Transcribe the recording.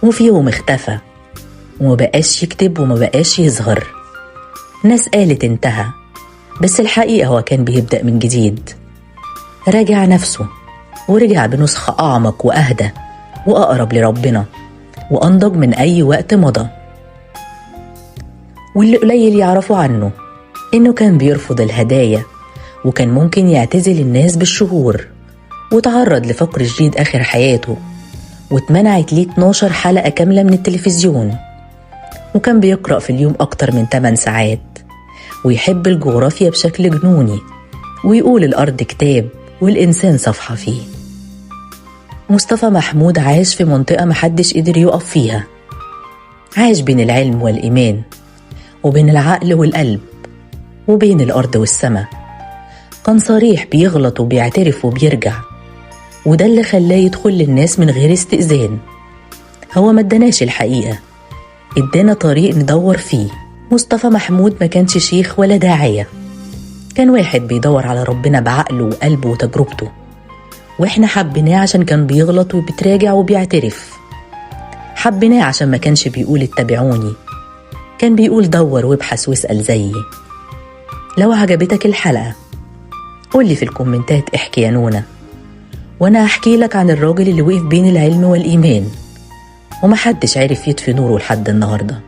وفي يوم اختفى ومبقاش يكتب ومبقاش يظهر. ناس قالت انتهى، بس الحقيقة هو كان بيبدأ من جديد. راجع نفسه ورجع بنسخة أعمق وأهدى وأقرب لربنا وأنضج من أي وقت مضى. واللي قليل يعرفوا عنه إنه كان بيرفض الهدايا، وكان ممكن يعتزل الناس بالشهور، وتعرض لفقر شديد آخر حياته، واتمنعت ليه 12 حلقة كاملة من التلفزيون، وكان بيقرأ في اليوم أكتر من 8 ساعات، ويحب الجغرافيا بشكل جنوني، ويقول الأرض كتاب والإنسان صفحة فيه. مصطفى محمود عاش في منطقة محدش قدر يقف فيها، عاش بين العلم والإيمان، وبين العقل والقلب، وبين الأرض والسماء. كان صريح، بيغلط وبيعترف وبيرجع، وده اللي خلاه يدخل للناس من غير استئذان. هو ما اداناش الحقيقة، ادانا طريق ندور فيه. مصطفى محمود ما كانش شيخ ولا داعية، كان واحد بيدور على ربنا بعقله وقلبه وتجربته، واحنا حبيناه عشان كان بيغلط وبيتراجع وبيعترف. حبيناه عشان ما كانش بيقول اتبعوني، كان بيقول دور وابحث واسأل زيي. لو عجبتك الحلقة قولي في الكومنتات احكي يا نونا، وانا هحكي لك عن الراجل اللي وقف بين العلم والإيمان ومحدش عرف يطفي نوره لحد النهارده.